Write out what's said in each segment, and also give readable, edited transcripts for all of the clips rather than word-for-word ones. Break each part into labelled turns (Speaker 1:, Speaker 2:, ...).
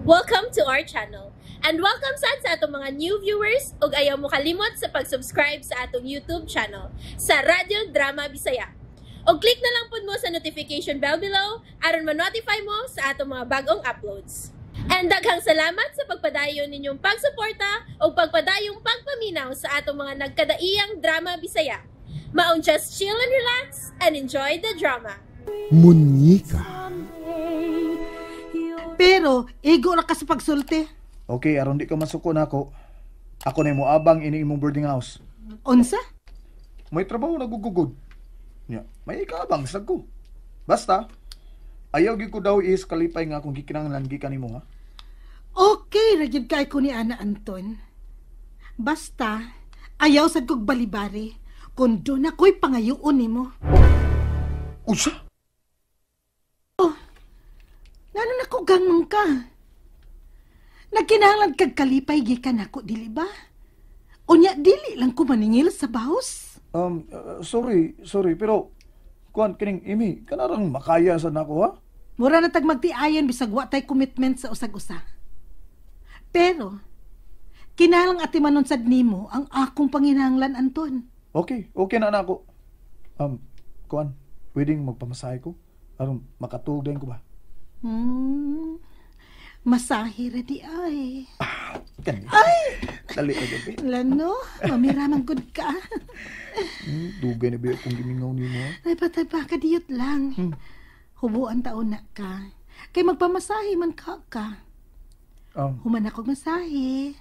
Speaker 1: Welcome to our channel. And welcome sad sa atong mga new viewers ug ayaw mo kalimot sa pag-subscribe sa atong YouTube channel sa Radyo Drama Bisaya. Og click na lang pud mo sa notification bell below aron ma-notify mo sa atong mga bagong uploads. And daghang salamat sa pagpadayon ninyong pagsuporta ug pagpadayong pagpaminaw sa atong mga nagkadaiyang drama Bisaya. Maong just chill and relax and enjoy the drama.
Speaker 2: Munyika.
Speaker 3: Pero, igo ra ka sa pagsulti.
Speaker 4: Okay, aron di ka masuko nako. Ako na moabang ini imong boarding house.
Speaker 3: Unsa?
Speaker 4: May trabaho na gugugod. Nya, may ikaabang sa ko. Basta, ayaw gyud ko daw is kalipay nga akong gikinahanglan gikan nimo ha.
Speaker 3: Okay ra gyud kay ko ni Ana, Anton. Basta, ayaw sad kog balibari. Kung doon ako'y pangayoon nimo.
Speaker 4: Unsa?
Speaker 3: Ngano na ko gangong ka? Nagkinahanglan kag kalipay gikan nako, dili ba? Unya dili lang ko maningil sa baos.
Speaker 4: Sorry, sorry, pero kuan kining imi, kanarang makaya sa nako ha.
Speaker 3: Mura na tag magtiayon bisag wa tay commitment sa usag-usa. Pero kinahanglan atimanon sad nimo ang akong panginahanglan, Anton.
Speaker 4: Okay, okay na nako. Kuan, pwedeng magpamasahe ko aron makatulog din ko ba?
Speaker 3: Masahe ra di ay.
Speaker 4: Kani. Ay! Dali na gabi.
Speaker 3: Lano, mamiraman gud ka.
Speaker 4: Dugay na ba akong gimingaw nimo ha?
Speaker 3: Ay, patay pa, kadiyot lang. Hubuan taon na ka. Kay magpamasahe man ka ka. Human ako masahe.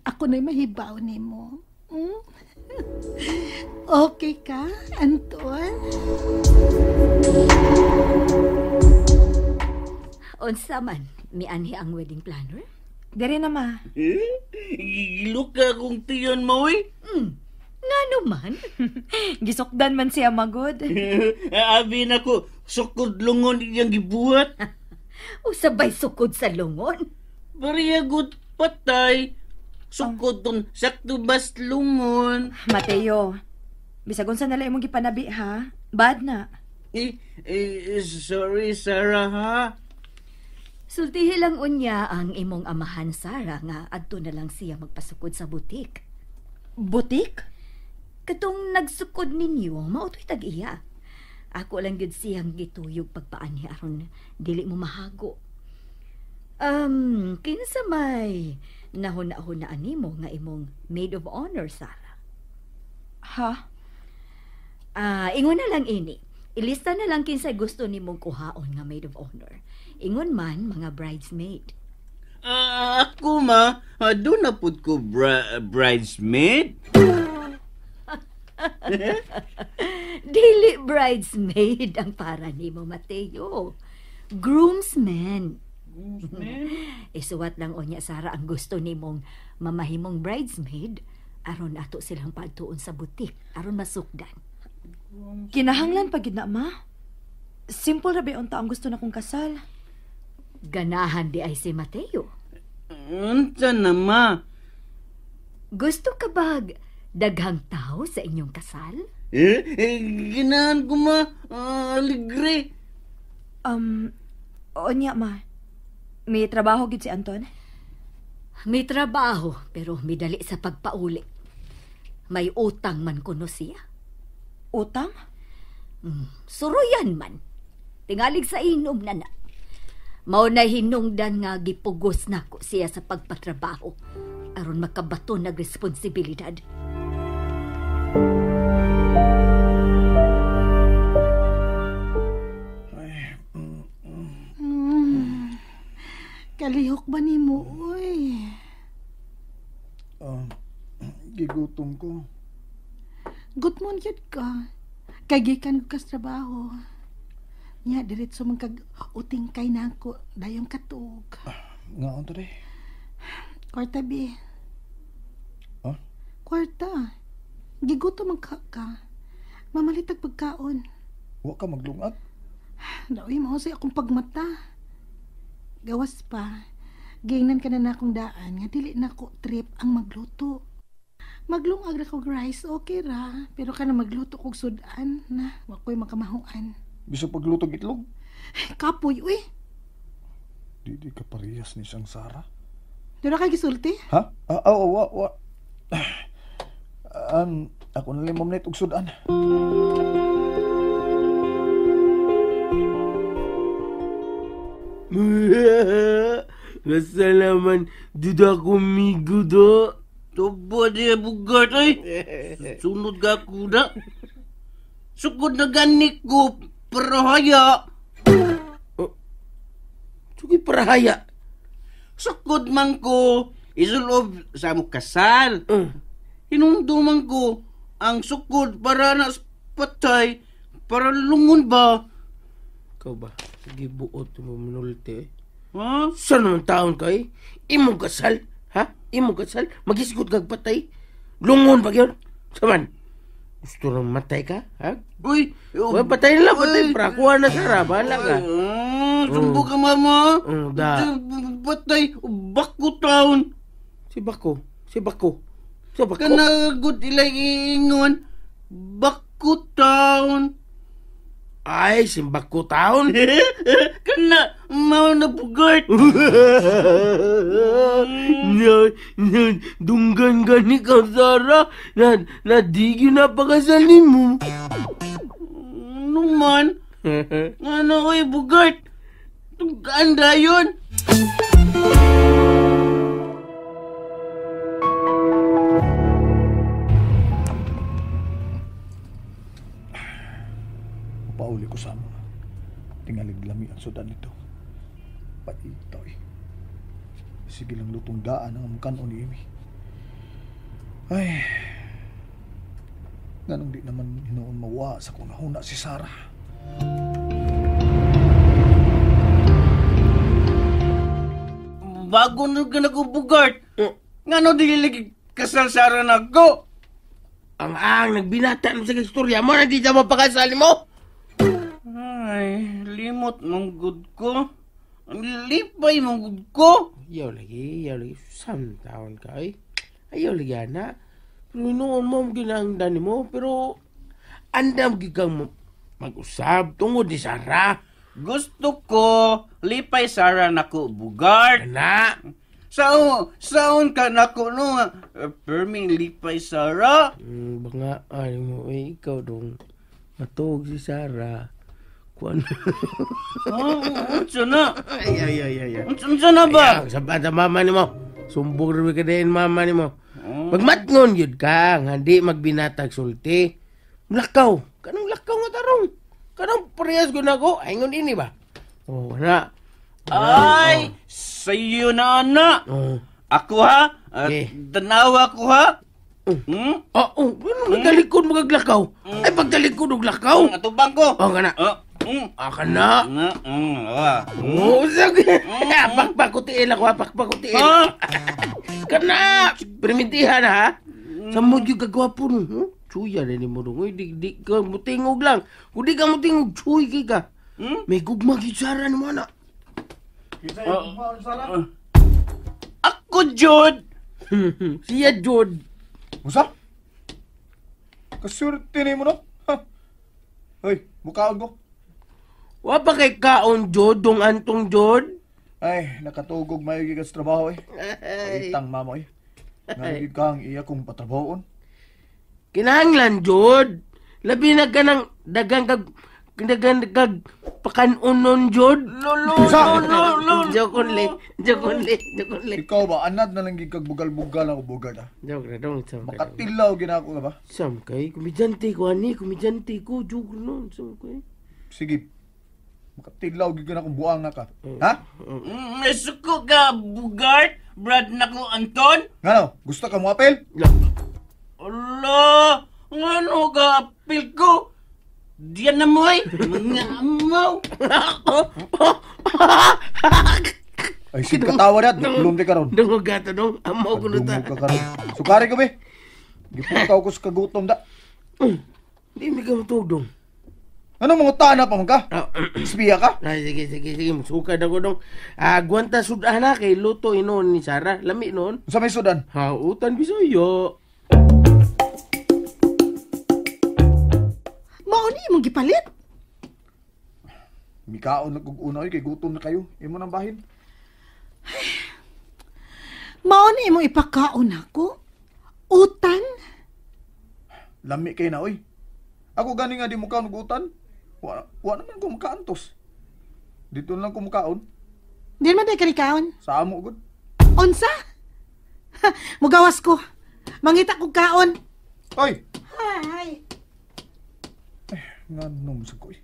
Speaker 3: Ako na'y mahibaw nimo. Okay ka, Anton?
Speaker 5: Unsa man, mianhi ang wedding planner?
Speaker 6: Dere na, ma.
Speaker 7: Gilok ka kung tiyon mo eh.
Speaker 5: Ngano man?
Speaker 6: Gisukdan man siya magod.
Speaker 7: Abi na ko, sukod lungon iyang gibuhat.
Speaker 5: Usabay sukod sa lungon.
Speaker 7: Bariyagod patay. Sukod tong sakto bas lungon.
Speaker 6: Mateo, bisag unsa nala imong gipanabi ha? Bad na.
Speaker 7: Eh, eh, sorry Sarah ha.
Speaker 5: Sultihi lang unya ang imong amahan, Sarah, nga adto na lang siya magpasukod sa butik.
Speaker 6: Butik?
Speaker 5: Katong nagsukod ninyo, mao to'y tag-iya. Ako lang gyud siyang gituyog pagpaanhi aron dili mo mahago. Kinsa may nahuna-hunaan nimo nga imong maid of honor, Sarah?
Speaker 6: Ha?
Speaker 5: Ingon na lang ini. Ilista na lang kinsay gusto nimong kuhaon nga maid of honor. Ingon man mga bridesmaid.
Speaker 7: Ako ma, doon na pud ko bridesmaid.
Speaker 5: Dili bridesmaid ang para nimo, Mateo. Groomsmen.
Speaker 7: Groomsmen?
Speaker 5: Isuwat lang unya, Sarah, ang gusto nimong mamahimong bridesmaid aron ato silang padtuon sa butik aron masukdan.
Speaker 6: Kinahanglan pa gid na, ma. Simple ra ba unta ang gusto na kong kasal.
Speaker 5: Ganahan di ay si Mateo.
Speaker 7: Unsa na, ma?
Speaker 5: Gusto ka bag daghang tao sa inyong kasal?
Speaker 7: Ganahan ko, ma. Aligre.
Speaker 6: Unya, ma. May trabaho gid si Anton?
Speaker 5: May trabaho, pero midali sa pagpauli. May utang man kuno siya.
Speaker 6: Utang?
Speaker 5: Suruyan man. Tingalig sa inom na na. Mao na hinungdan nga gipugos nako siya sa pagpatrabaho aron makabato nag responsibilidad.
Speaker 3: Kalihok ba nimo, oy?
Speaker 4: Gigutom ko.
Speaker 3: Gutmon gyud ka. Kay gikan ko sa trabaho. Nya diretso man kag uting kay nako dayong katuog.
Speaker 4: Ngaon to day?
Speaker 3: Kwarta bi.
Speaker 4: Ha?
Speaker 3: Kwarta. Gigutom man ka ka. Mamalitag pagkaon.
Speaker 4: Wa ka maglungag?
Speaker 3: Daoy mao say akong pagmata. Gawas pa. Giingnan ka na na akong daan nga dili na ko trip ang magluto. Maglungag ra kog rice, okay ra. Pero kana magluto kog sudan na, wa ko'y makamahuan.
Speaker 4: Bisag pagluto og itlog?
Speaker 3: Kapoy, uy.
Speaker 4: Di Di ka parehas ni siyang Sarah.
Speaker 3: Doon na kay gisulti?
Speaker 4: Ha? Wa. Ako na lang mamnit og sudan.
Speaker 2: Basta naman, duda ko do.
Speaker 7: Tubo di bugat ay. Sunod ka kuda. Sukod na gani ko, parahaya.
Speaker 2: Oh, sukod parahaya?
Speaker 7: Sukod man ko, isulob sa mo kasal. Hinumduman ko, ang sukod para na patay, para lungon ba?
Speaker 2: Ikaw ba? Sige, buot mo manulte.
Speaker 7: Ha?
Speaker 2: Saan naman taon ka eh? Imong kasal? Ha? Imong kasal? Magisgot kag patay? Lungon ba yun? Saman? Gusto nang matay ka? Ha?
Speaker 7: Uy!
Speaker 2: Uy, patay na lang, patay. Pra, kuha na Sarah. Bahala ka.
Speaker 7: Sumbo ka, mama.
Speaker 2: Da.
Speaker 7: Patay, bako taon.
Speaker 2: Si Bako. Si Bako. Si Bako.
Speaker 7: Kanagod ilay iingon. Bako taon.
Speaker 2: Ay, simbako taon.
Speaker 7: Kana, mao na bugart.
Speaker 2: No, no, dunggan gani ka, Sarah. Na di yun na pakasal ni mo.
Speaker 7: Ano man? Ano ko'y bugart? Tuganda yun.
Speaker 4: Pauli ko sa mo. Tingalig lami ang sudan nito. Paito eh. Sige lang lutong daan ang kanon ni Amy. Ay. Ganong di naman hinoon mawa sa kung nahuna si Sarah.
Speaker 7: Bago na ka nagubugart. Ngano dili kasal Sarah nako?
Speaker 2: Ang nagbinata mo sa istorya mo, hindi siya mapakasal mo.
Speaker 7: Ay, limot mong good ko. Ang lipay mong good ko.
Speaker 2: Ayaw lagi, ayaw lagi. Sam taon ka eh. Ayaw lagi, ana. Pero noon mo, ginangdan mo. Pero andam gigang mag-usab tungod ni Sarah.
Speaker 7: Gusto ko, lipay Sarah nako bugart.
Speaker 2: Ana!
Speaker 7: Saon ka nako no? Perming lipay Sarah.
Speaker 2: Banga, ay mo, eh, ikaw dong. Matog si Sarah. Kuan.
Speaker 7: Unsa na?
Speaker 2: Ay.
Speaker 7: Unsa na ba?
Speaker 2: Sabad sa mama nimo. Sumbong rin ka din mama nimo. Pagmatngon yun ka, nga di magbinatag sulti. Lakaw. Kanang lakaw nga tarong. Kanang parehas ko na ko. Ay, ngon ini ba? Oh, na.
Speaker 7: Ay, sayo na, ana.
Speaker 2: Oh.
Speaker 7: Ako ha?
Speaker 2: Okay.
Speaker 7: Tanawa ko ha?
Speaker 2: Oh, ano nagtalikod mo kaglakaw? Ay, pagtalikod og lakaw.
Speaker 7: Atubang ko.
Speaker 2: Oh, kana. Kana. Oh, sige. Pakpakutiil ako, ha. Pakpakutiil. Kana. Permintihan, ha. Sa mo yung kagwapo, no? Chuya na ni mo dong. Uy, di ka mutingog lang. Kung di ka mutingog, chuy ka. May gugma gitsara ni mo, anak.
Speaker 7: Ako, Jod.
Speaker 2: Siya, Jod.
Speaker 4: Musa? Kasurte ni mo, no? Hoy, mukaon ko.
Speaker 2: Wa pa kay kaon, Jod, dong antong, Jod?
Speaker 4: Ay, nakatugog mayo gikas trabaho, eh. Paitang mama, eh. Nalagid ka ang iya kong patrabahoon.
Speaker 2: Kinahanglan, Jod. Labi na ka ng dagang kag pakanunon, Jod.
Speaker 7: Lolo, lolo,
Speaker 2: Joke only, joke only, joke only.
Speaker 4: Ikaw ba, anad na lang gikag bugal-bugal ako bugad, ah.
Speaker 2: Joke na dong, sam kay.
Speaker 4: Makatilaw ginako ka ba?
Speaker 2: Sam kay, kumidyante ko, ani, kumidyante ko, joke nun, sam kay.
Speaker 4: Sige, makatilaw gid ka na kung buang na ka. Ha?
Speaker 7: Suko ka, bugart, Brad nako, Anton?
Speaker 4: Ngano, gusto ka mo apel?
Speaker 7: Ala, ngano ka apel ko? Diyan na mo ay, mga amaw.
Speaker 4: Ay, sige katawa na, duklom di karon.
Speaker 2: Dungog ka to, dong. Amaw ko na ta.
Speaker 4: Dungog ka karon. Sukari ko, be. Gipuntaw ko sa kagutom da.
Speaker 2: Hindi mi ka matug, dong.
Speaker 4: Ano mga tana pa man ka? Espiya ka?
Speaker 2: Ay, sige. Masukad ako, dong. Agwanta sudan na kay luto inoon ni Sarah. Lami noon.
Speaker 4: Sa may sudan?
Speaker 2: Ha, utan bisoyo.
Speaker 3: Mauni imong gipalit?
Speaker 4: Mikaon na kog una kay gutom na kayo. Imo nang bahin.
Speaker 3: Mao ni imo ipakaon ako? Utan?
Speaker 4: Lami kay na oy. Ako gani nga di mo kaon og utan. Wa naman ko makaantos. Dito lang ko mukaon.
Speaker 3: Di man day kaon?
Speaker 4: Sa amo gud.
Speaker 3: Unsa? Mugawas ko. Mangita kog kaon.
Speaker 4: Oy.
Speaker 3: Hay.
Speaker 4: Ay, nganong sa ko eh.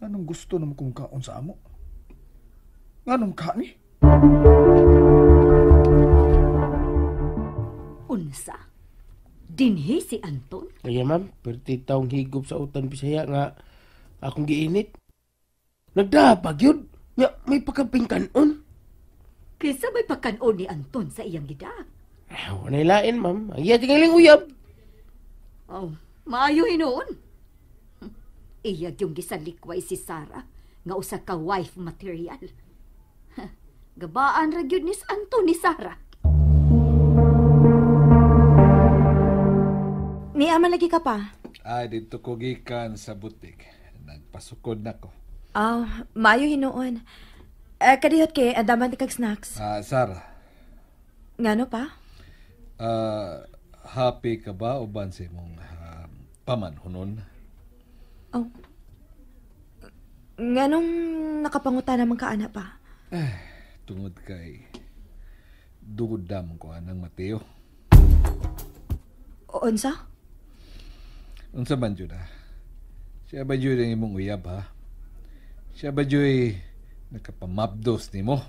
Speaker 4: Nganong gusto na mo kong kaon sa amo? Nganong ka ni?
Speaker 5: Unsa? Dinhi si Anton?
Speaker 2: Kaya ma'am, perti taong higop sa utan Bisaya nga akong giinit. Nagdapag yun. Nga, may pagkaping kanon.
Speaker 5: Kaysa may pagkanon ni Anton sa iyang gida.
Speaker 2: Wala lain, ma'am. Ang iya tingaling uyab.
Speaker 5: Oh, maayo hinuon. Iyag yung gisalikway si Sarah nga usa ka wife material. Gabaan ra gyud ni Anton ni Sarah.
Speaker 6: Niya man lagi ka pa.
Speaker 8: Ay, dito ko gikan sa butik. Nagpasukod na ko.
Speaker 6: Ah, maayo hinuon. Kadiyot kay andaman ti kag snacks.
Speaker 8: Sarah.
Speaker 6: Ngano pa?
Speaker 8: Happy ka ba o ban sa imong pamanhunon?
Speaker 6: Oh. Nganong nakapanguta naman ka, ana pa?
Speaker 8: Tungod kay dugod damon ko anang Mateo.
Speaker 6: Unsa?
Speaker 8: Unsa man jud ah? Siya ba jud ang imong uyab ha? Siya ba jud nakapamabdos nimo?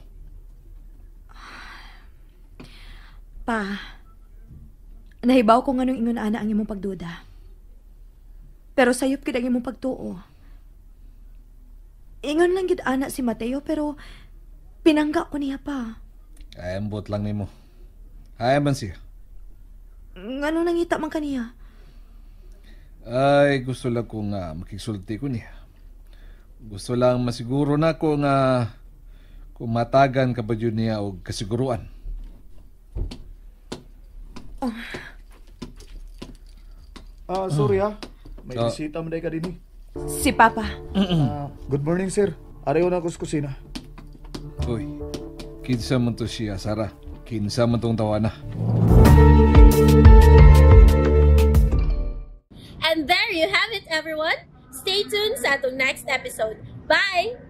Speaker 6: Pa, nahibaw ko nganong ingon ana ang imong pagduda. Pero sayop gid ang imong pagtuo. Ingon lang gid ana si Mateo pero pinangga ko niya pa.
Speaker 8: Ay, ambot lang nimo. Ay man siya.
Speaker 6: Ngano nangita man kaniya?
Speaker 8: Ay, gusto lang ko nga makigsulti ko niya. Gusto lang masiguro na ko nga kung matagan ka ba yun niya o kasiguruan.
Speaker 6: Oh.
Speaker 4: Sorry ha. May bisita man day ka din eh.
Speaker 6: Si Papa.
Speaker 4: Good morning, sir. Arayo na ako sa kusina.
Speaker 8: Uy, kinsa man to siya, Sarah. Kinsa man tong tawana.
Speaker 1: And there you have it, everyone. Stay tuned sa atong next episode. Bye!